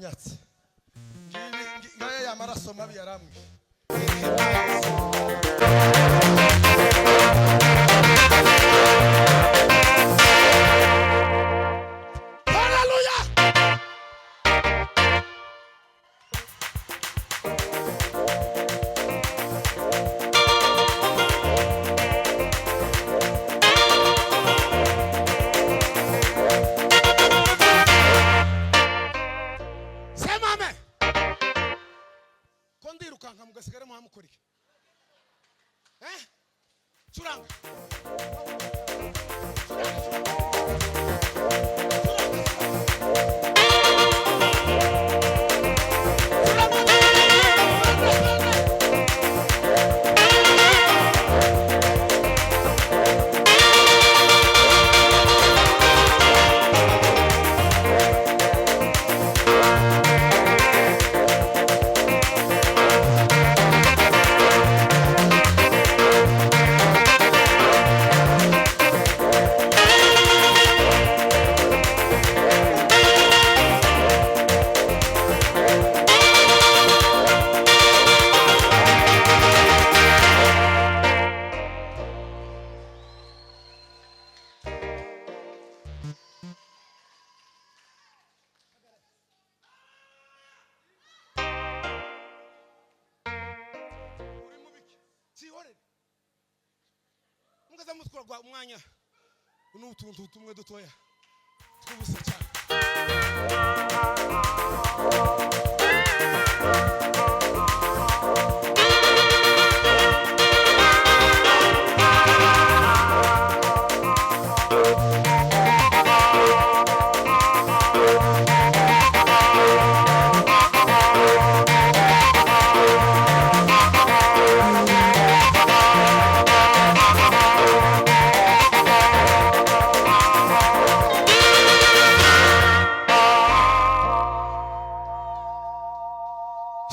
Yaranyatse. Ngaya ya maraso mabi yaramwishe. Haleluya! Sema amen. Ko ndirukanka mugasigara muhamukuriye. Eh? Curanga. Curanga, curanga. Curanga, curanga. Uri mubiki sihorere mugaza mutwarwa umwanya n'utuntu tumwe dutoya tw'ubusa cyane.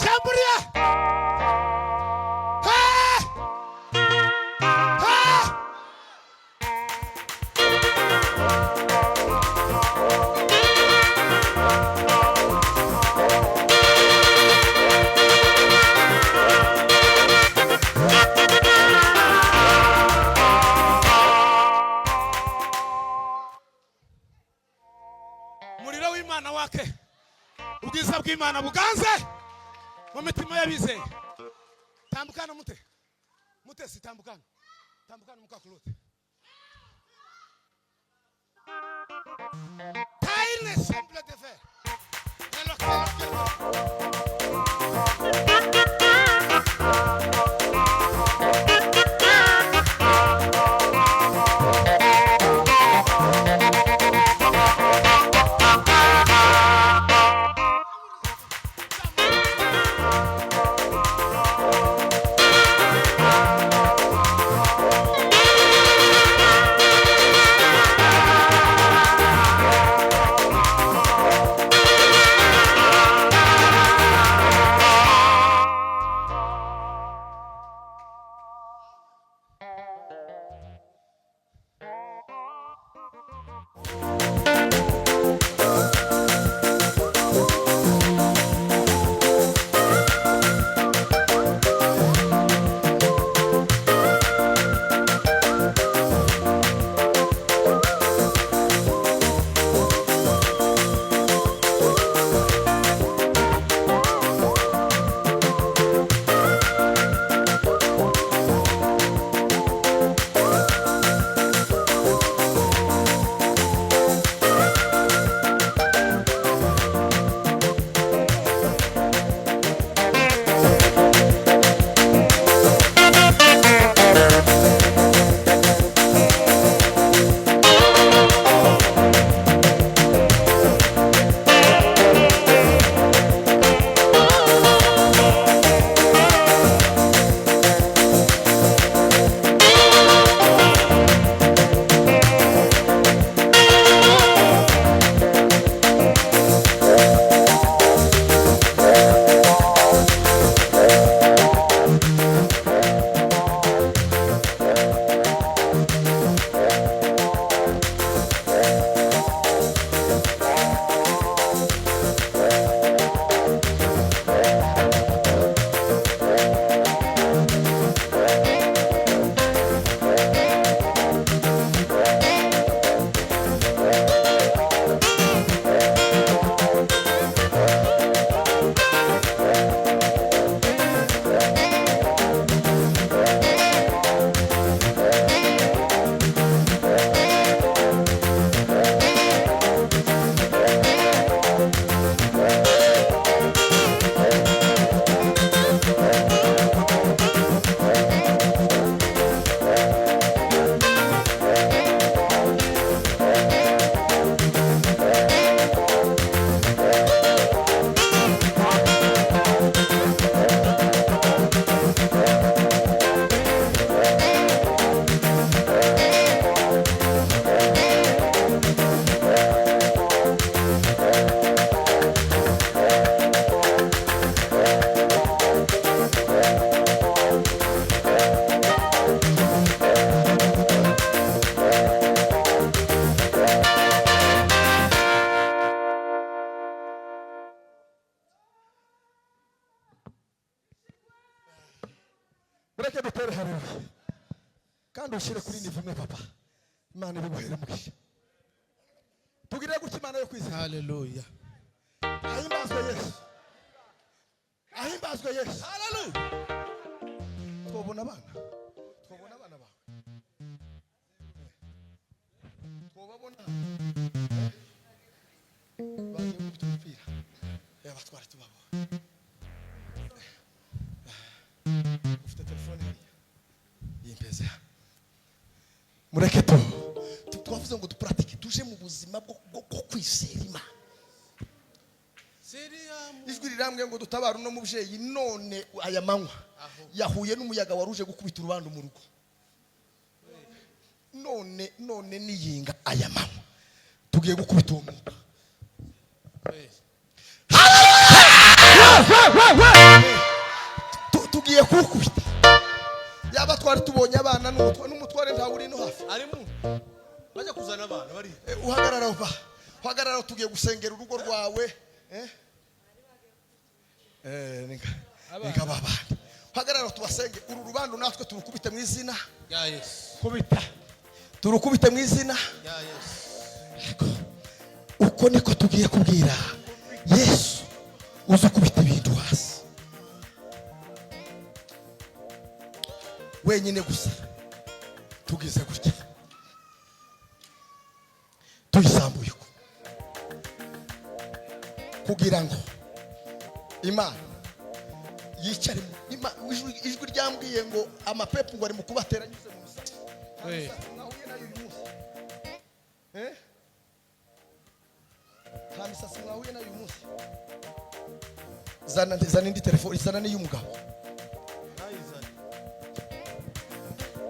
Shambulia! Hey! Hey! Umuriro w'Imana wake, ubwiza bw'Imana buganze mu mitima y'abizeye. Tambukana mute mutesi, tambukana, tambukana mukakulote taille simple de fer. Hello, hello, hello. Mureke dutere haleluya, kandi ushyire kuri niveau imwe. Papa, Imana ibiguhere umugisha. Tugirire gutya Imana yo kwizera. Haleluya. Ahimbazwe Yesu, ahimbazwe Yesu. Haleluya. Twobona abana, twobona abana bawe, twobabona bagiye gukubita umupira. Yaba twari tubabona. Ufite telefone hariya yimpeze. Mureke tu twavuze ngo dupratique, tuje mu buzima bwo kwizera Imana. Ijwi rirambwiye ngo dutabare uno mubyeyi. None aya manywa yahuye n'umuyaga wari uje gukubita urubandu mu rugo. None niyinga aya manywa tugiye gukubita uwo mwuka. Tugiye kuwukubita. Yaba twari tubonye abana n'umutware ntawe uri no hafi. Arimo bajya kuzana abana bari. Uhagarara uva, uhagarara, tugiye gusengera urugo rwawe. Ninka babandi, uhagarara tubasenge uru rubandu, natwe turukubite mu izina rya Yesu. Kubita, turukubite mu izina rya Yesu. Uko niko tugiye kubwira Yesu uzi ukubita ibintu hasi wenyine gusa. Tugize gutya, tuyisambuye uko kugira ngo Imana yicare ijwi ryambwiye ngo amapepu ngo ari mu kubatera anyuze mu misatsi. Nta misatsi mwahuye nayo uyu munsi? Eh? Nta misatsi mwahuye nayo uyu munsi? Zana, zana indi telefone, zana n'iy'umugabo. Nayizane.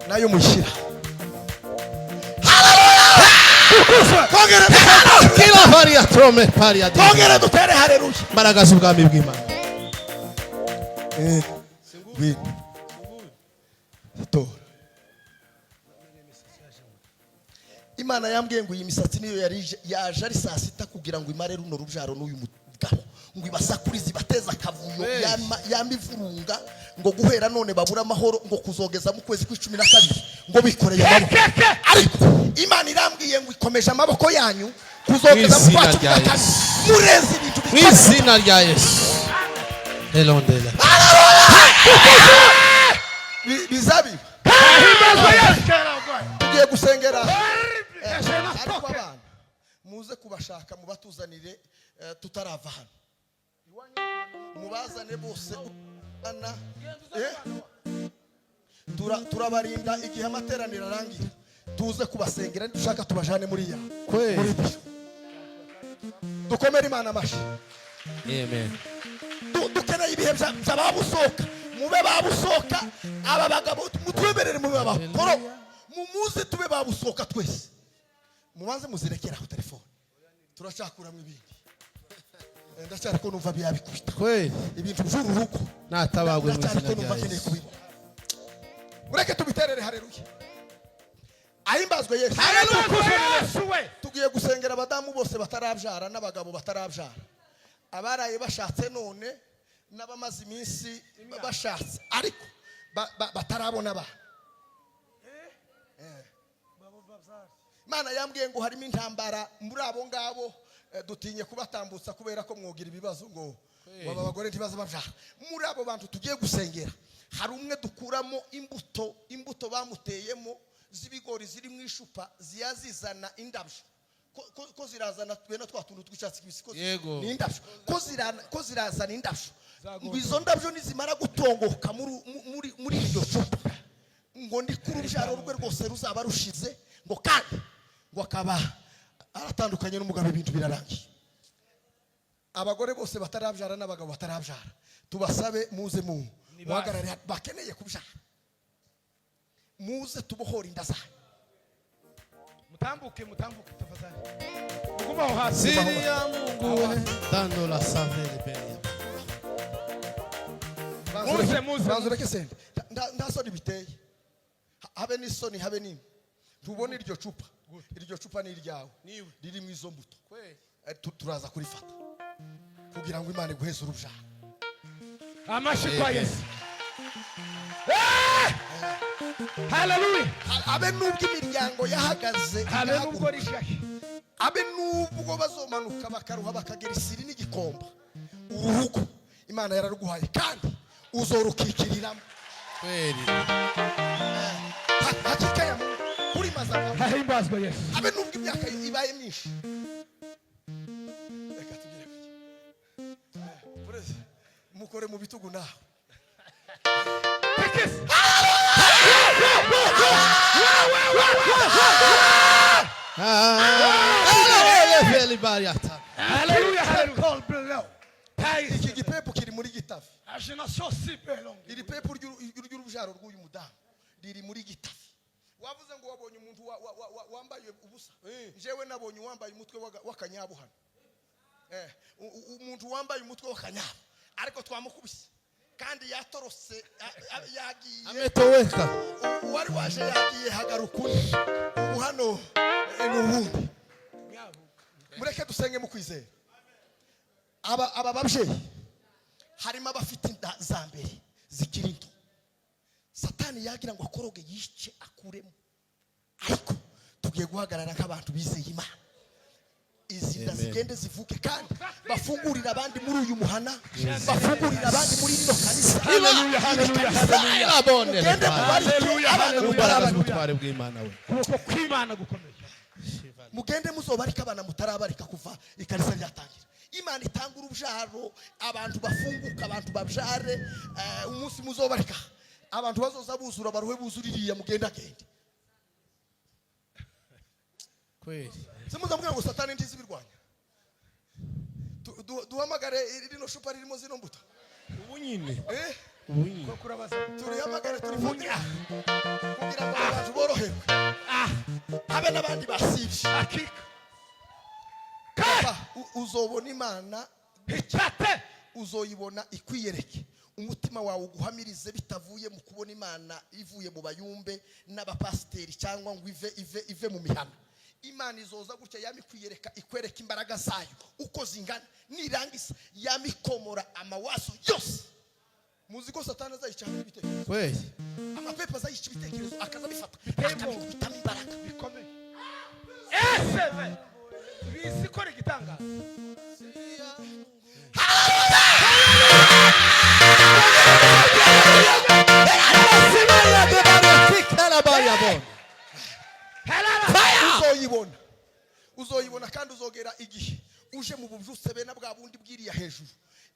Nayo muyishyira. Kila varia trome paria di. Twongere dutere haleluya. Imbaraga z'ubwami bw'Imana. Ngwino tora. Imana yambwiye ngo iyi misatsi niyo yari yaje ari saa sita kugira ngo imare runo rubyaro n'uyu mugabo, ngo ibasakurize, ibateze akavuyo. Hey. Yama ivurunga ngo guhera none babura amahoro, ngo kuzogeza mu kwezi kw'12 ngo bikoreye amaboko. Ariko Imana irambwiye ngo ikomeje amaboko yanyu kuzogeza mu kwa Mw'izina cumi na rya kabiri Yesu. murenze ibintu Mu bikomeye. izina rya Yesu. Elondela. Bizabiba. Tugiye gusengera, ariko abana muze kubashaka, mubatuzanire tutarava hano. Mubazane bose ana turabarinda igihe amateraniro arangira, tuze kubasengera. Nidushaka tubajane muri ya muri byo. Dukomere Imana amashyi. Amen. Dukeneye ibihe bya babusoka. Mube babusoka, aba bagabo mutwemerere mube abakoro, mumuze tube babusoka twese. Mubanze muzirekere aho telefone, turacyakuramo ibindi. Ndacyari ko numva byabikubita Kweli. ibintu by'uru rugo. Natabagwe mu Ndacyari izina ko numva rya nkeneye Yesu. kubibona. Ureke tubiterere haleluya. Ahimbazwe Yesu. Tugiye gusengera abadamu bose batarabyara n'abagabo batarabyara, abaraye bashatse none n'abamaze iminsi bashatse ariko batarabona abana. Imana yambwiye ngo harimo intambara muri abo ngabo. Dutinye kubatambutsa kubera ko mwogira ibibazo ngo aba bagore ntibaza babyara. Muri abo bantu tugiye gusengera hari umwe dukuramo imbuto, imbuto bamuteyemo z'ibigori ziri mu ishupa, ziyazizana indabyo ko zirazana bene twa tuntu tw'icyatsi kibisi ko Yego. ni indabyo, ko zirazana indabyo, ngo izo ndabyo nizimara gutongoka muri iryo cupa, ngo ndi ku rubyaro rwe rwose ruzaba rushize, ngo kandi ngo akaba aratandukanye n'umugabo, ibintu birarangiye. Abagore bose batarabyara n'abagabo batarabyara tubasabe muze mu muhagarare. Bakeneye kubyara, muze tubohore inda zanyu. Mutambuke, mutambuke tafadhali. Mugume aho hasi. Siri ya Mungu we. Dando la savere bene. Muze, muze. Banza ureke sente. Nta soni biteye. Habe n'isoni, habe n'imwe. Ntubona iryo cupa? Iryo cupa ni iryawe, ririmo izo mbuto. Turaza kurifata kugira ngo Imana iguheze urubyaro. Amashyi kwa Amen. Yesu. Haleluya. Abe nubwo imiryango yahagaze Habe nubwo igahaguruka, rishahe. Abe nubwo bazomanuka bakaruha bakagera isiri n'igikomba, uruhugu Imana yararuguhaye kandi uzorukikiriramo. Kweli. Hakika ya Mungu kuri mazanga. Hahimbazwe Yesu. Abe nubwo imyaka ibaye myinshi, reka tugere kuki. Perezida, mukore mu bitugu nawe. Tekesi. Bariata. Haleluya, haleluya. Iki gipepu kiri muri Gitavi. Iri pepu ry'urubyaro rw'uyu mudamu riri muri Gitavi. Wavuze ngo wabonye umuntu wambaye ubusa. Njyewe nabonye uwambaye umutwe w'akanyabu hano. Umuntu wambaye umutwe w'akanyabu, ariko twamukubise kandi yatorose, yagiye. Ametoweka. Uwari waje yagiye, hagaruka undi. Ubu hano ni uwundi. Mureke dusenge mu kwizera. Aba babyeyi harimo abafite inda za mbere zikiri nto, Satani yagira ngo akoroge, yice, akuremo, ariko tugiye guhagarara nk'abantu bizeye Imana. Izi nda Amen. zigende zivuke kandi bafungurire abandi muri uyu muhana, bafungurire abandi muri rino kanisa. Haleluya, haleluya, haleluya. Abone. Mugende mubarike Haleluya, abana haleluya. Imbaraga mutarabarika. z'ubutware bw'Imana we. Ukuboko kw'Imana gukomeye. Mugende muzobarike abana mutarabarika kuva ikanisa ryatangira. Imana itanga urubyaro, abantu bafunguka, abantu babyare. Umunsi muzobarika abantu bazoza buzura, baruhe buzura iriya, mugendagende. Kweli. Simuzamubwira ngo Satani ntizibirwanya. Duhamagare rino cupa ririmo zino mbuto. Ubu nyine. Eh? Ubu nyine. Kurabaza. Turihamagare, turifate kugira ngo abantu boroherwe, habe n'abandi basibye. Hakika. Papa, uzobona Imana. Hichate. Uzoyibona ikwiyereke, umutima wawe uguhamirize, bitavuye mu kubona Imana ivuye mu bayumbe n'abapasiteri cyangwa ngo ive mu mihana. Imana izoza gutya yamikwiyereka, ikwereka imbaraga zayo uko zingana. Nirangiza yamikomora amawazo yose. Muzi ko Satani azayica ibitekerezo. Kweli. Amapepo azayica ibitekerezo, akaza abifata, Biteye akabikubitamo imbaraga. Bikomeye. Eseve. Bisi ikora igitangaza. Yabone. Uzoyibona, uzoyibona kandi uzogera igihe uje mu bubyutse bene bwa bundi bwiriya hejuru,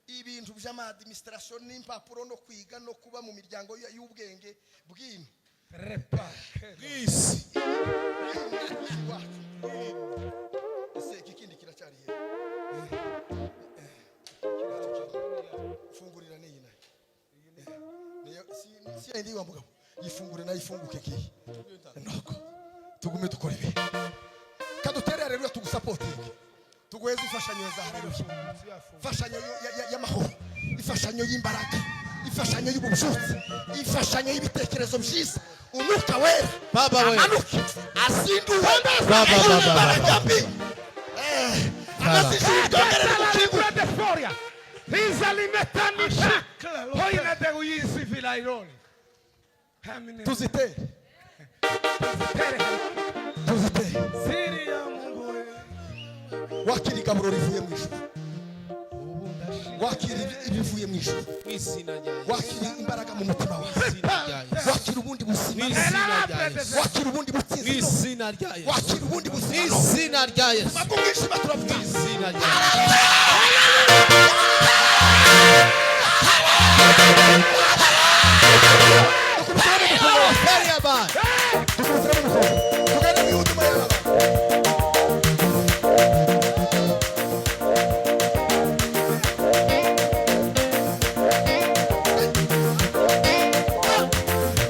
ibintu by'ama administration n'impapuro no kwiga no kuba mu miryango y'ubwenge bw'ino. Repa. Bw'isi. Iwacu. Ese iki kindi kiracyari he? Fungurira n'iyi nayo. Niyo si yindi wa mugabo, yifungure nayo ifunguke ngiyi. Nuko tugume dukora ibi, kadutere haleluya, tugusapotinge, tuguheze imfashanyo za haleluya, imfashanyo y'amahoro, imfashanyo y'imbaraga, imfashanyo y'ububyutse, imfashanyo y'ibitekerezo byiza. Umwuka Wera Baba we. amanuke, azindure Baba, baba, baba, imbaraga baba. mbi. Anazijuru ryongere rigukingure. De Foria. Izalimetanita. Hoina de uyisi vilaironi. Hamine. Tuzitere. Tere. Tuzitere. Siri ya Mungu we. Wakira igaburo rivuye mu ijuru, wakira ibivuye mu ijuru. Mu izina rya Yesu. Wakira imbaraga mu mutima wawe. Mu izina rya Yesu. Wakira ubundi buzima. Mu izina rya Yesu. Wakira ubundi Mu butsinzi. izina rya Yesu. Wakira ubundi Mu buzima. izina rya Yesu. Bw'umwijima turavuga. Mu izina rya Yesu. Yabane. Dukubitire mu mugongo, tugende mu ihuduma y'aba bantu.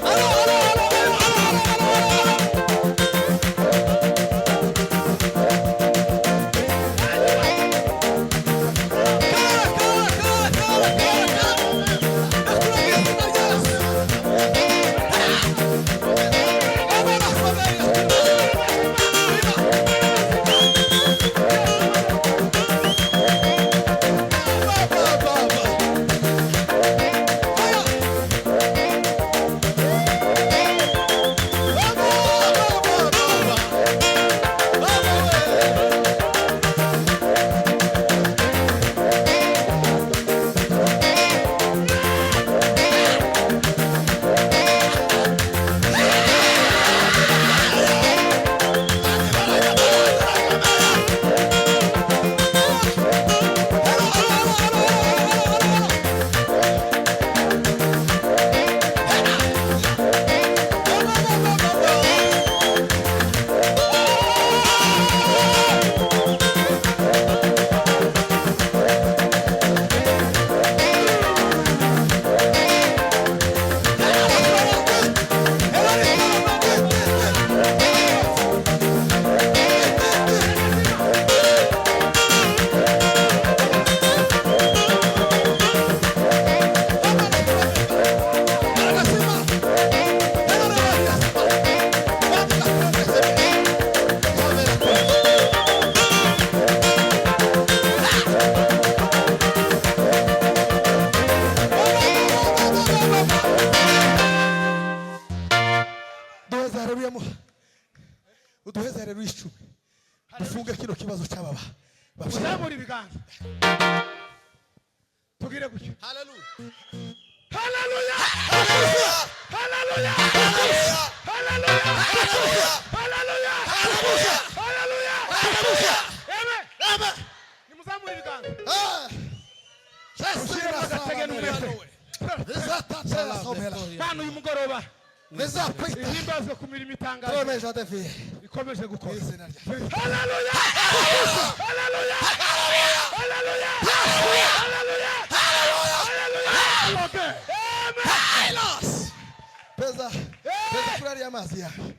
Kara, kara, kara, kara, kara, kara. Uduheze haleluya muha. Uduheze haleluya 10. Dufunge kino kibazo cy'ababa. Uzamura ibiganza. Tugire gutyo. Haleluya. Haleluya. Haleluya. Haleluya. Haleluya. Haleluya. Haleluya. Amen. Amen. Nimuzamure ibiganza. Ah. Ushyiremo agatege n'umwete. Mana uyu mugoroba ihimbazwe ku mirimo itangaje ikomeje gukora. Haleluya. Haleluya. Haleluya. Haleluya. Haleluya. Amen. Peza, peza kuri ariya mazi yawe.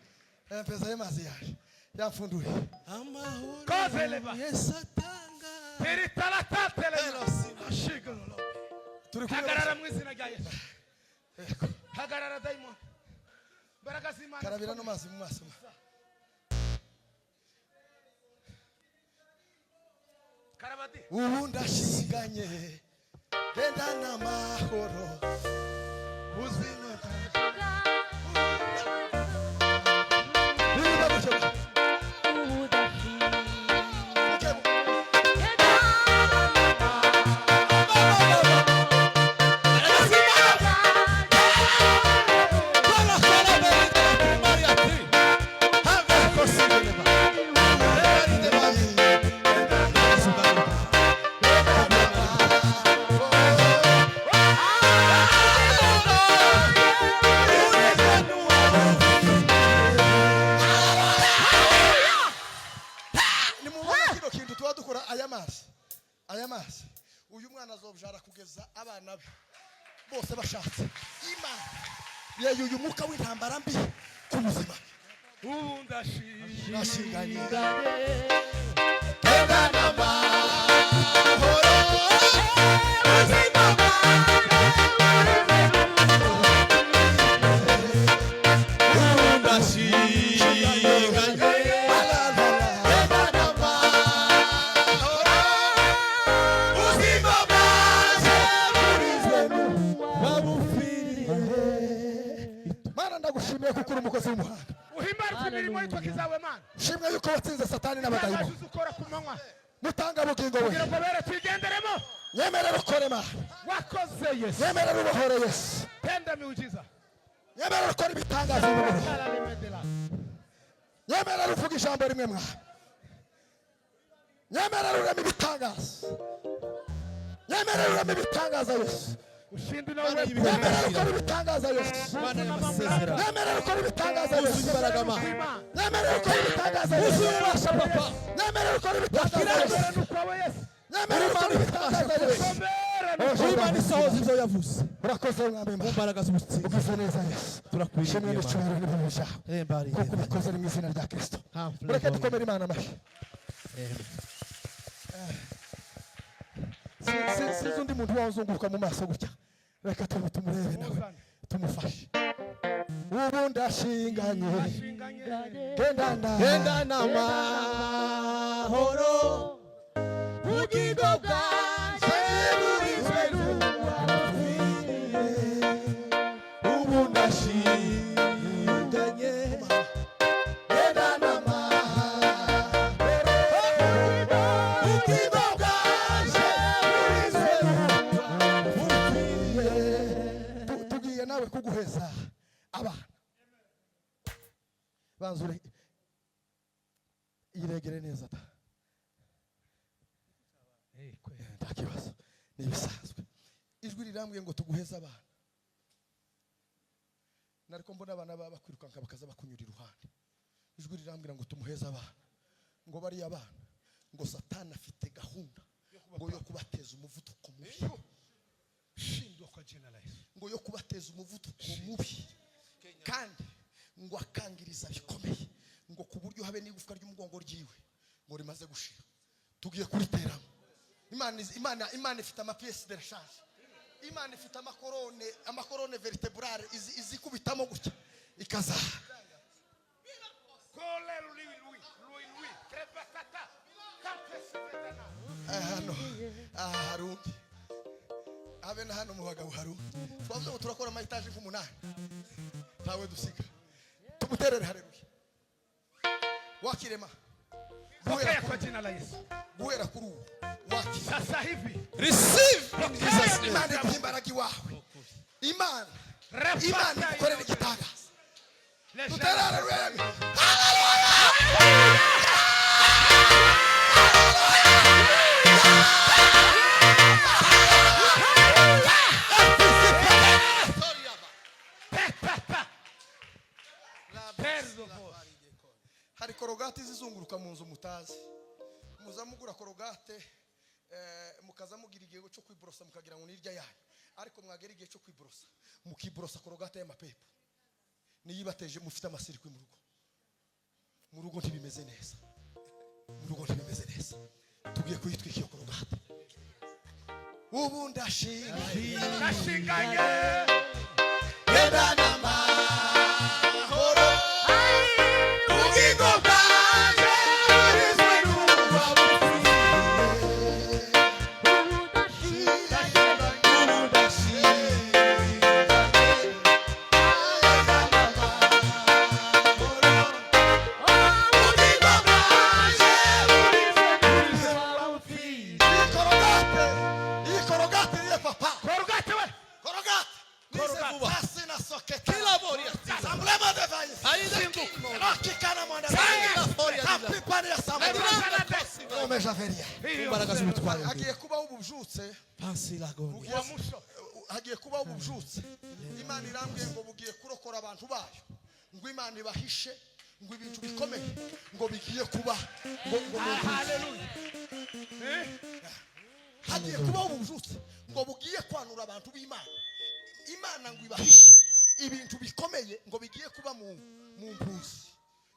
Peza ayo mazi yawe. Yamfunduye. Amahoro Kozeleba. Yesu atanga. Teritalatatelema. Ashigolo. Turi kumwe. Hagarara mu izina rya Yesu. Hagarara dayimoni. Imbaraga z'Imana. Karabira no mazi mu maso. Karabadi. Ubu ndashinganye genda n'amahoro buzima bwiza gutyo. Nimubona kino kintu tuba dukora aya mazi, aya mazi uyu mwana azobjara kugeza abana be bose bashatse. Imana yeyu uyu mwuka w'intambara mbi ku buzima. Ubu Ndashinganye Genda n'amahoro ubuzima bwanjye ndashinganye. Genda n'amahoro ubuzima bwanjye wabupfiriye. Mana ndagushimiye kuko uri umukozi w'umuhanga. Uhimbarizwe imirimo y'intoki zawe Mana. Shimwe yuko watsinze Satani Itangaje n'abadayimoni. uzi ukora ku manywa. Mutanga bugingo we. Kugira ngo bere tuyigenderemo. Nyemerera ukore Mana. Wakoze Yesu. Nyemerera ubohore Yesu. Tenda miujiza. Nyemerera ukore ibitangaza mu mubiri. Alalemedela. Nyemerera uvuge ijambo rimwe mwa. Nyemerera ureme ibitangaza. Nyemerera ureme ibitangaza Yesu. Ushindi nawe. Mana y'ibihe Nyemerera ukore ibitangaza Yesu. Mana y'amasezerano. Nyemerera ukore ibitangaza Wuzuye Yesu. imbaraga Mana. Nyemerera ukore ibitangaza Yesu. Wuzuye ububasha papa. Nyemerera ukore ibitangaza Yesu. Komera n'ukwawe Yesu. Nyemerera ukore ibitangaza Yesu. Komera n'ukwawe. Imana isohoza ibyo yavuze. Urakoze mwami Mu Imana. mbaraga z'ubutsinzi. Ugize neza Yesu. Shimwe Turakwishimiye Mana. n'icyubahiro n'ibintu byawe. Embari. Kuko ubikoze ni mu izina rya Kristo. Mureke dukomere Imana amashyi. Sinzi undi muntu wazunguruka mu maso gutya. Reka tumurebe nawe tumufashe. Ubu ndashinganye Ashinganye. genda nda Genda n'amahoro ubugingo bwanjye burinzwe n'uwapfiriye. Ubu ndashinganye. Genda n'amahoro ubugingo bwanjye burinzwe n'uwapfiriye. Tugiye nawe kuguheza abana. Banzure iregere neza ta. Nta kibazo ni ibisanzwe. Ijwi rirambwiye ngo tuguheze abana. Nariko mbona abana baba bakwirukanka bakaza bakunyura iruhande. Ijwi rirambwira ngo tumuheze abana. Ngo bariya abana ngo Satani afite gahunda ngo yo kubateza umuvuduko mubi. Shindwa kwa jina la Yesu. Ngo yo kubateza umuvuduko mubi. Kandi ngo akangiriza bikomeye. Ngo ku buryo habe n'igufwa ry'umugongo ryiwe ngo rimaze gushira. Tugiye kuriteramo. Imana ifite ama pièces de rechange. Imana ifite amakorone vertebrale izikubitamo gutya ikaza. Kole lui lui lui lui. Trepatata. Kante Hano hari undi. Habe na hano mu bagabo hari undi. Twavuze ngo turakora ama etage nk'umunani. Ntawe dusiga. Tumuterere haleluya. Wakirema. Pokea kwa jina la Yesu. Guhera kuri ubu. Wakire. Sasa hivi. Receive in Jesus name. Imana iguhe imbaraga iwawe. Imana. Imana igukorere igitangaza. Tutere haleluya. Hari korogate zizunguruka mu nzu mutazi. Muza mugura korogate mukaza mugira igihe cyo kwiborosa mukagira ngo nirya yanyu. Ariko mwagera igihe cyo kwiborosa mukiborosa korogate y'amapepo. Niyibateje mufite amasirikwi mu rugo. Mu rugo ntibimeze neza. Mu rugo ntibimeze neza. Tugiye kuyitwika iyo korogate. Ubu ndashinganye. Genda n'amahoro. Ubugingo bwanjye burizwe n'ububa bupfuye. Ubu ndashinganye. Ubugingo bwanjye burizwe n'ububa bupfuye. Iyi korogate, iyi korogate niye papa. Korogate we. Korogate. Korogate. Pasi na soketa. Kila moria. Samblema de vaise. Rakikana mwana. Kampipani ya samblema. Omeja veria. Imbaraga z'ubutware. Hagiye kubaho ububyutse. Pansi lagonia. Hagiye kubaho ububyutse. Imana irambwiye ngo bugiye kurokora abantu bayo. Ngo Imana ibahishe ngo ibintu bikomeye ngo bigiye kuba ngo ngo. Haleluya. Hagiye kubaho ububyutse ngo bugiye kwanura abantu b'Imana. Imana ngo ibahishe ibintu bikomeye ngo bigiye kuba mu mpuzi.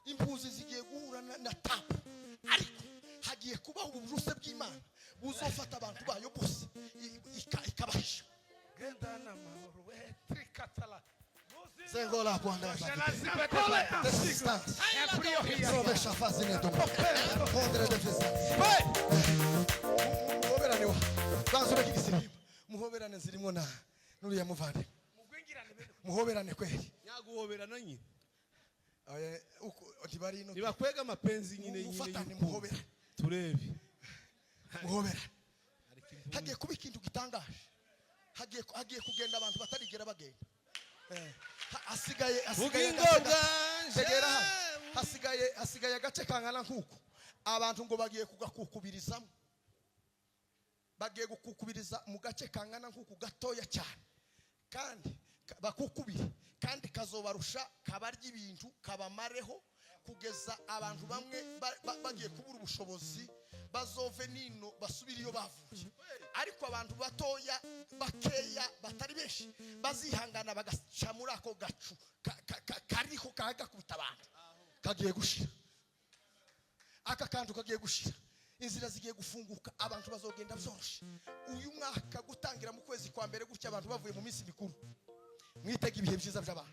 Impuzi zigiye guhura na tapu. Ariko hagiye kubaho ububyutse bw'Imana buzofata abantu bayo bose ikabahisha. Genda n'amahoro we trikatala. Sengola bwanda. Resistance. Promesha fazine do. Pondre de fesa. Muhoberane wa. Banzure kigisirimba. Muhoberane zirimo na nuriya muvandi. Muhoberane kweli. Nyaguhoberana nyine. Oye uko ntibari ino. Nibakwega mapenzi nyine nyine. Mufatane muhoberane. Turebe. Muhoberane. Hagiye kuba ikintu gitangaje. Hagiye kugenda abantu batarigera bagenda. Hasigaye hasigaye agace kangana nkuko abantu ngo bagiye kugakukubirizamo. Bagiye gukukubiriza mu gace kangana nkuko gatoya cyane. Kandi bakukubire kandi kazobarusha kabarya ibintu kabamareho kugeza abantu bamwe bagiye kubura ubushobozi bazove nino basubira iyo bavuye. Ariko abantu batoya bakeya batari benshi bazihangana bagaca muri ako gacu kariho kagakubita abantu. Kagiye gushira. Aka kantu kagiye gushira. Inzira zigiye gufunguka abantu bazogenda byoroshe. Uyu mwaka gutangira mu kwezi kwa mbere gutya abantu bavuye mu minsi mikuru. Mwitege ibihe byiza by'abantu.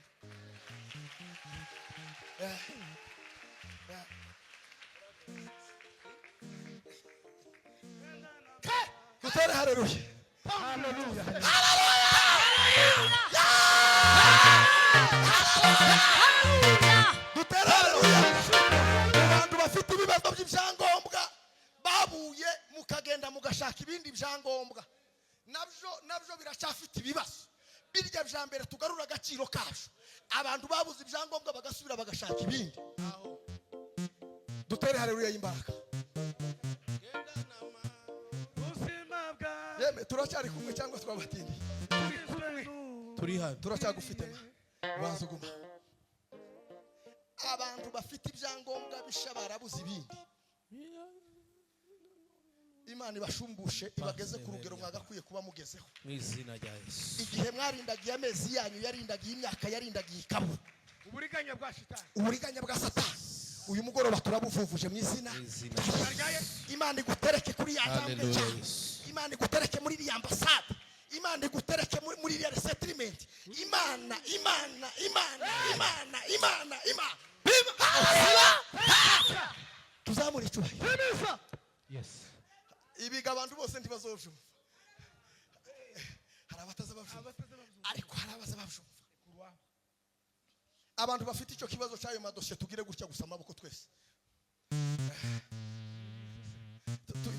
Kutere haleluya. Haleluya. Haleluya. Dutere haleluya. Abantu bafite ibibazo by'ibyangombwa babuye mukagenda mugashaka ibindi byangombwa. Nabyo biracyafite ibibazo. Birya bya mbere tugarura agaciro kacu. Abantu babuze ibyangombwa bagasubira bagashaka ibindi. Dutere haleluya y'imbaraga. Yeme turacyari kumwe cyangwa twabatindiye? Turi hano. Turacyagufite ma. Bazuguma. Abantu bafite ibyangombwa bisha barabuze ibindi. Imana ibashumbushe ibageze ku rugero mwagakwiye kuba mugezeho. Mu izina rya Yesu. Igihe mwarindagiye amezi yanyu yarindagiye imyaka yarindagiye ikabura. Uburiganya bwa shitani. Uburiganya bwa satani. Uyu mugoroba turabuvuvuje mu izina. Imana igutereke kuri ya ntambwe cyane. Imana igutereke muri iriya ambasade. Imana igutereke muri iriya resettlement. Imana Imana Imana Imana Imana Imana. Tuzamura icyubahiro. Yes. Ibiga abantu bose ntibazovyumva. Hari abataza bavyumva. Ariko hari abaza bavyumva. Abantu bafite icyo kibazo cy'ayo madosiye tugire gutya gusa amaboko twese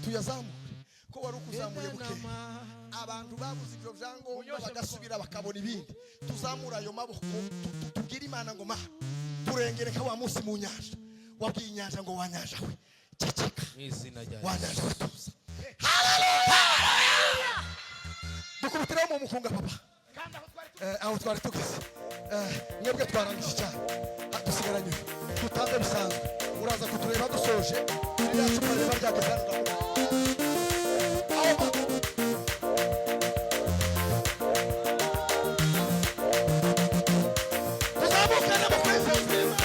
tuyazamure ko wari ukuzamuye buke. Abantu babuze ibyo byangombwa bagasubira bakabona ibindi, tuzamura ayo maboko, tubwire Imana ngo ma turengere ka wa munsi mu nyanja wabwiye inyanja ngo wanyanja we ceceka, Mu izina rya wa nyanja we tuza. Haleluya! Dukubitireho mu mukunga papa. Kandi aho twari turi Aho twari tugeze, mwebwe twarangije cyane. Dusigaranye tutanze bisanzwe, uraza kutureba dusoje ririya cupa riba ryageze hano ndakubwira. Aho tuzamukane mu kwizera.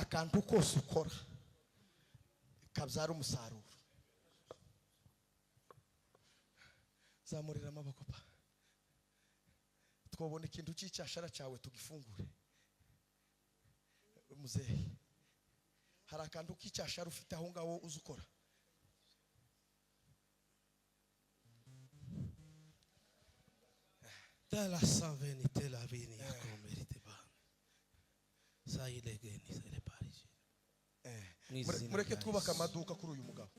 Akantu kose ukora kabyara umusaruro. Zamurira amaboko pa twabona ikintu cy'icyashara cyawe tugifungure. Muzehe, hari akantu k'icyashara ufite aho ngaho uzi ukora? Dalla sanvenite la vini a come ba. Sai le geni se le parigi. Mu izina Mureke rya twubake Yesu. amaduka kuri uyu mugabo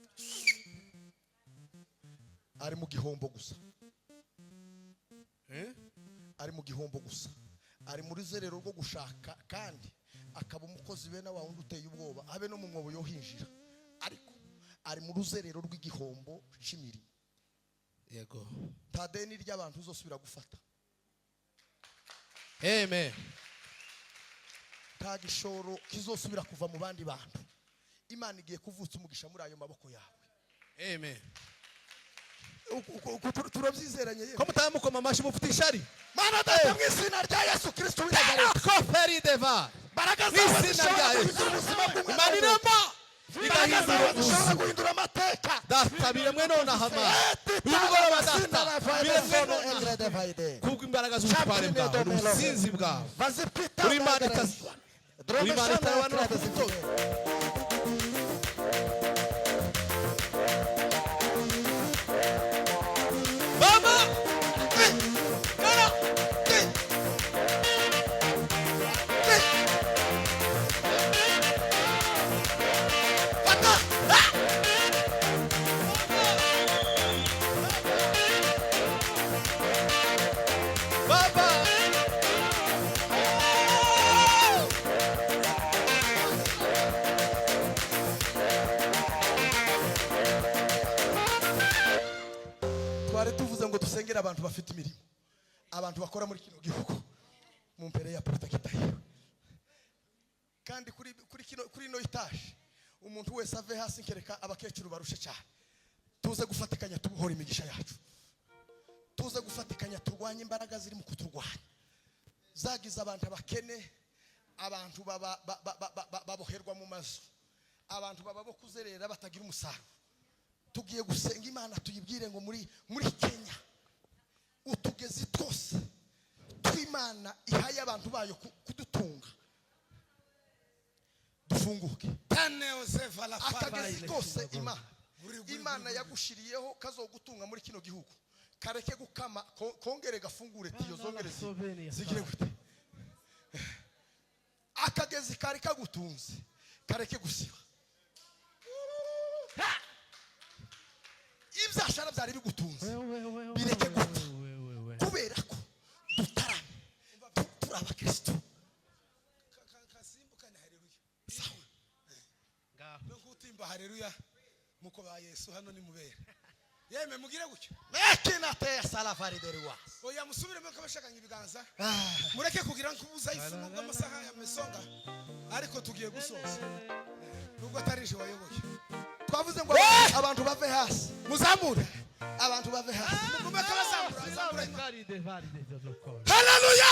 ari mu gihombo gusa. Ari mu gihombo gusa, ari muri zerero rwo gushaka, kandi akaba umukozi bene wa wundi uteye ubwoba, abe no mu mwobo yohinjira, ariko ari mu ruzerero rw'igihombo cy'imirimo. Yego. Nta deni ry'abantu uzosubira gufata. Amen. Nta gishoro kizosubira kuva mu bandi bantu. Imana igiye kuvutsa umugisha muri ayo maboko yawe. Amen. Turabyizeranye yewe. Ko mutamukoma amashi mufite ishari. Mana data, mu izina rya Yesu Kristo w'i Nazareti, Koferi deva. imbaraga Mu zawe izina zishobora rya Yesu. guhindura ubuzima bw'umwana Imana w'umuntu. irema. Imbaraga Igahindura zawe zishobora ubuzima. guhindura amateka. Data biremwe nonaha Mana. Uyu mugoroba data biremwe nonaha. Kubwo imbaraga z'ubutware bwawe n'ubusinzi bwawe. Uri Imana uri Imana itarobanura ku butoni. Mama! Kana! Baba! Twari tuvuze ngo dusengere abantu bafite imirimo, abantu bakora muri kino gihugu mu mpere ya protector yiwe. Kandi kuri kino, kuri ino etaje, umuntu wese ave hasi nkereka abakecuru barushe cyane, tuze gufatikanya tubohora imigisha yacu, tuze gufatikanya turwanye imbaraga ziri mu kuturwanya zagize abantu abakene, abantu baboherwa mu mazu, abantu baba bo kuzerera batagira umusaruro. Tugiye gusenga Imana tuyibwire ngo muri Kenya utugezi twose tw'Imana ihaye abantu bayo kudutunga. Gufunguke. Akagezi kose Imana yagushiriyeho kazogutunga muri kino gihugu, kareke gukama, kongere gafungure tiyo zongere zigire gute. Akagezi kari kagutunze kareke gusiba. Ibyashara byari bigutunze bireke gute, kubera ko dutarame turi abakristo. Sawa no kutimba haleluya muko ba Yesu hano ni mubera. Yeme mugire gutyo. Mekinate salavari deriwa. Oya musubiremo kabashakanye ibiganza. Mureke kugira nkubuza ifu nubwo amasaha ya mesonga, ariko tugiye gusoza. Nubwo atarije wayoboye. Twavuze ngo abantu bave hasi. Muzamure. Abantu bave hasi. Mugume kabazamura, zamura. Haleluya!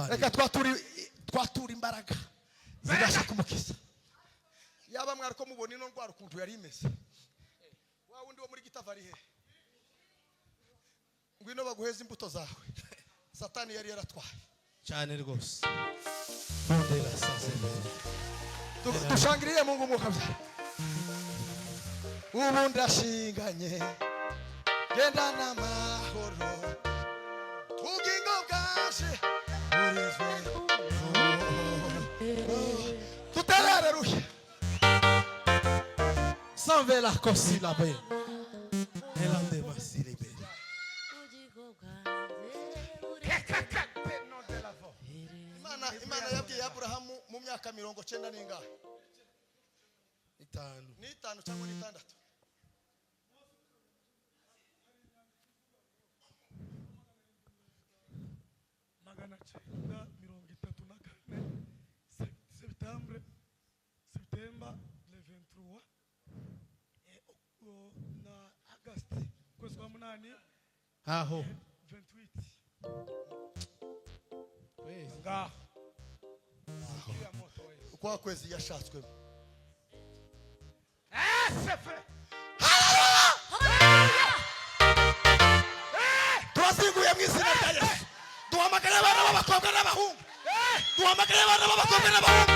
Reka twatura imbaraga zibasha kumukiza. Yaba mwariko mubona ino ndwara ukuntu yari imeze. Wa wundi wo muri gitavari he, ngwino baguheza imbuto zawe Satani yari yaratwaye cyane rwose. Dushangiriye Mungu mukabyara. Ubu ndashinganye genda n'amahoro, ubugingo bwanje burizwe tutarareruye. Sanve la kosi la be. Elande masili be. Imana yabwiye Aburahamu mu myaka 90 n'ingahe? 5. Ni 5 cyangwa ni 6? Magana cyenda mirongo itatu na kane septembre le 23 na August kwezi kwa 8 aho 28 Ngaho. Kwa kwezi yashatswemo. Turazinguye mu izina rya Yesu. Duhamagare abana b'abakobwa n'abahungu. Duhamagare abana b'abakobwa n'abahungu.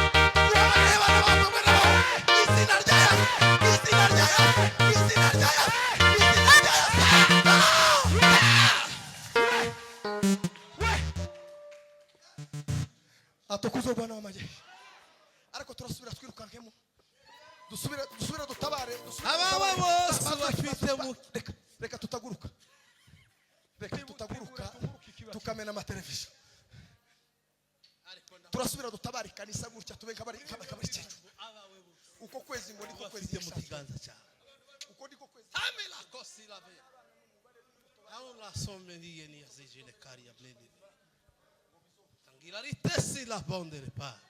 Duhamagare abana b'abakobwa n'abahungu. Izina rya Yesu. Izina rya Yesu. Izina rya Yesu. Izina rya Yesu. Atukuzwe Bwana w'amajeshi. Ariko turasubira twirukankemo. Dusubire dutabare. Abawe bose bafite reka tutaguruka. Reka tutaguruka tukamena amateleviziyo. Turasubira dutabare ikanisa gutya tube kabari cyecu. Uko kwezi ngo kwezi Ufite mu yashatswe. kiganza cyawe. Uko niko kwezi. Amela kosi la ve. Aula sommelie ni azijile kari ya bledi. Tangira ritesi la bondere pa.